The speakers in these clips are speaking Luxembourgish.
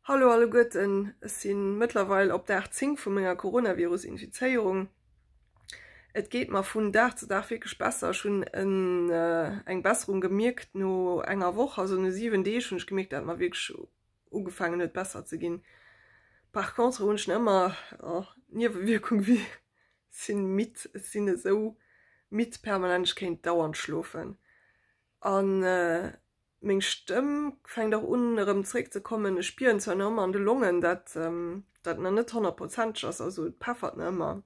Hallo alleguerten, ech si mëttlerweil op Dag 10 vu menger Coronavirus-Infizéierung. Et geet mer vun Dag zu Dag wierklech besser. Ech hunn eng Besserung gemierkt no enger Woch, also no 7 Deeg hunn ech gemierkt, dat et mer wierklech ugefaangen huet besser ze ginn. Par contre hunn ech nach ëmmer Niewewierkung wéi sinn midd, ech sinn esou midd permanent, ech kéint dauernd schlofen an Meng Stëmm fänkt och un erëm zeréck ze kommen. Ech spieren zwar nach ëmmer an de Longen dat dat nach net honnertprozenteg ass, also et peffert nach ëmmer,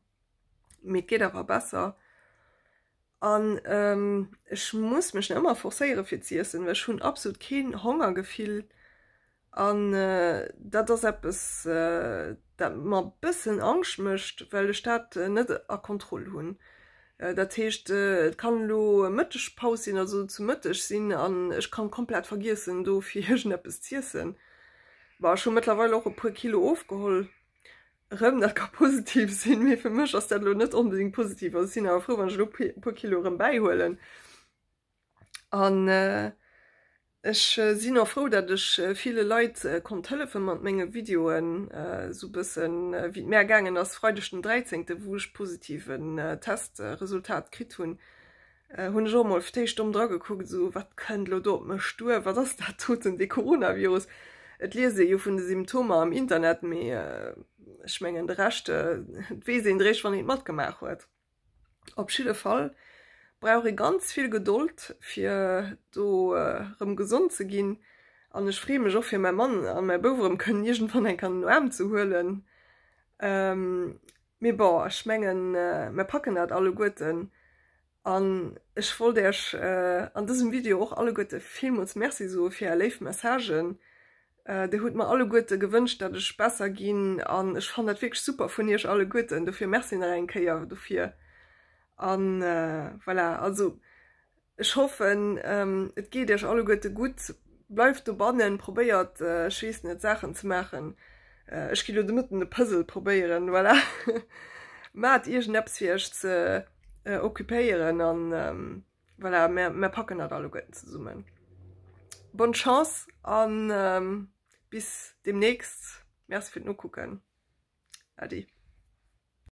mee et geet awer besser. An ech muss mech nach ëmmer forcéiere fir z'iessen, well ech hunn absolut keen Hongergefill. An dat ass eppes, dat mer e bëssen Angscht mécht, well ech dat net a Kontroll hunn. Dat heescht, et kann elo Mëttegpaus sinn, also zu Mëtteg sinn, an ech kann komplett vergiessen, do fir iergendeppes z'iessen. Bon, ech hu mëttlerweil och e puer Kilo ofgeholl erëm. Dat ka positiv sinn, mee fir mech ass dat elo net onbedéngt positiv. Also ech sinn awer frou, wann ech elo e puer Kilo erëm bäihuelen. An ech sinn och frou, dat ech ville Leit konnt hëllefe mat menge Videoen, esou bëssen wéi et mär gaangen ass Freideg den 13, wou ech positiven Testresultat kritt hunn, hunn ech och emol fir d'éischt domm dragekuckt, esou wat kënnt elo do op mech duer, wat ass dat doten, dee Coronavirus. Et liest ee jo vun de Symptomer am Internet, mee ech mengen de Rescht, et weess een eréischt wann een et matgemaach huet. Op jidde Fall brauch ee ganz vill Gedold fir do erëm gesond ze ginn an ech freeë mech och fir mäi Mann a mäi Bouf erëm kënnen iergendwann eng Kéier an den Aarm ze huelen. Mee bon, ech mengen mer packen dat alleguerten an ech wollt Iech an dësem Video och alleguerte villmools Merci soe fir är léif Messagen. Dir hutt mer alleguerte gewënscht, dat ech besser ginn an ech fannen dat wierklech super vun iech alleguerten. Dofir Merci nach eng Kéier dofir. An voilà, also ech hoffen et geet iech alleguerte gutt. Bleift dobannen, probéiert, ech weess net, Saachen ze maachen. Ech gi lo de Mëtten e Puzzle probéieren, voilà. Maacht iergendeppes fir iech ze occupéieren an Voilà, mär, mär packen dat alleguerten zesummen. Bonne Chance an bis demnächst. Merci fir d'Nokucken. Adi.